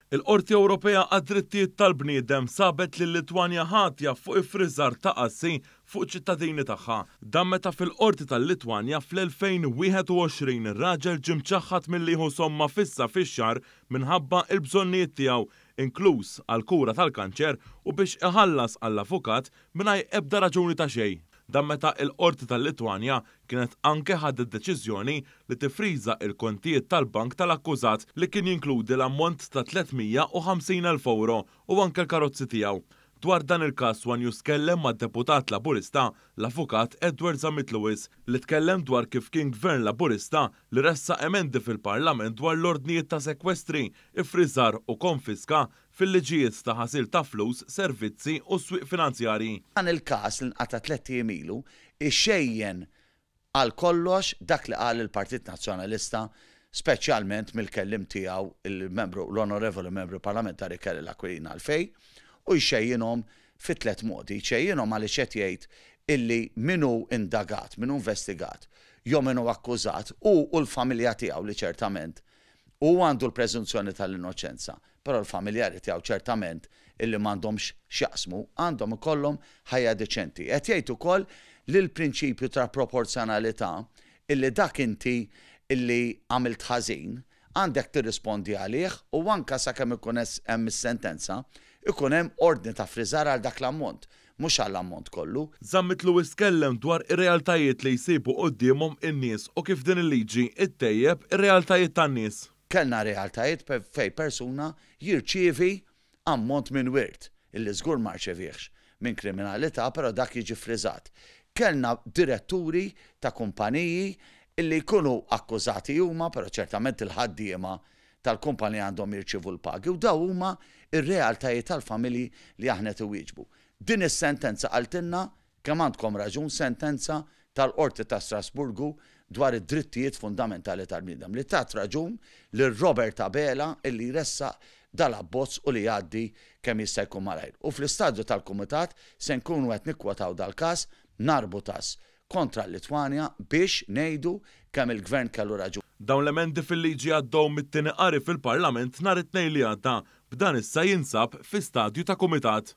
Il-Qorti Ewropea għad-Drittijiet tal-Bniedem sabet lil-Litwanja ħatja fuq iffriżar ta' assi fuq ċittadini tagħha. Dan meta fil-Qorti tal-Litwanja fl-2021 raġel ġie mċaħħad milli jieħu somma fissa fix-xahar minħabba l-bżonnijiet tiegħu, inkluż għall-kura tal-kanċer u biex iħallas għall-avukat mingħajr ebda raġuni ta' xejn. Dan meta l-Qorti tal-Litwanja kienet anke ħadet deċiżjoni li tiffriża l-kontijiet tal-bank tal-akkużat li kien jinkludi l-ammont ta' 350 elf ewro u anke l-karozzi tiegħu. Dwar dan il-każ one News tkellem mad-Deputat Laburista, l-Avukat Edward Zammit Lewis, li tkellem dwar kif kien Gvern Laburista li ressaq emendi fil-Parlament dwar l-ordnijiet ta' sekwestri, iffriżar u konfiska fil-liġijiet ta' ħasil ta' flus, servizzi u swieq finanzjarji. Dan il-każ li nqata' tlett ijiem ilu ixejjen għal kollox dak li qal il-Partit Nazzjonalista speċjalment mill-kelliem tiegħu il-membru l-Onorevoli Membru Parlamentari Kerry Aquilina Alfej u jxejjinhom fi tlett modi. Jxejjinhom għaliex qed jgħid illi min hu indagat, min hu investigat jew min hu akkużat hu u l-familja tiegħu li ċertament Hu għandu l-preżunzjoni tal-innoċenza, però l-familjari tiegħu ċertament illi m'għandhomx x'jaqsmu, għandhom ikollhom ħajja deċenti. Qed jgħid ukoll li l-prinċipju ta' proporzjonalità, illi dak inti illi għamilt ħażin, għandek tirrispondi għalih u anke sakemm ikun hemm is-sentenza, ikun hemm ordni ta' ffriżar għal dak l-ammont. Mhux għall-ammont kollu. Zammit Lewis tkellem dwar ir-realtajiet li jsibu quddiemhom in-nies u kif din il-liġi ttejjeb ir-realtajiet tan-nies. Kellna realtajiet fejn persuna jirċievi ammont minn wirt, illi żgur ma rċeviehx minn kriminalità però dak jiġi ffriżat. Kellna diretturi ta' kumpaniji illi jkunu akkużati huma però ċertament il-ħaddiema tal-kumpanija għandhom jirċievu l-pagi u dawn huma r-realtajiet tal-familji li aħna qed iwieġbu. Din is-sentenza qaltilna kemm għandkom raġun, sentenza tal-Qorti ta' Strasburgu dwar id-drittijiet fundamentali tal-bniedem li tat raġun lil Robert Abela illi jressaq dal-abbozz u li jgħaddi kemm jista' jkun malajr. U fl-istadju tal-Kumitat se nkunu qed nikkwotaw dal-każ Narbutas kontra l-Litwanja biex ngħidu kemm il-Gvern kellu raġun. Dawn l-emendi fil-liġi għaddew mit-tieni qari fil-Parlament nhar it-Tnejn li għadda, b'dan issa jinsab fi stadju ta' kumitat.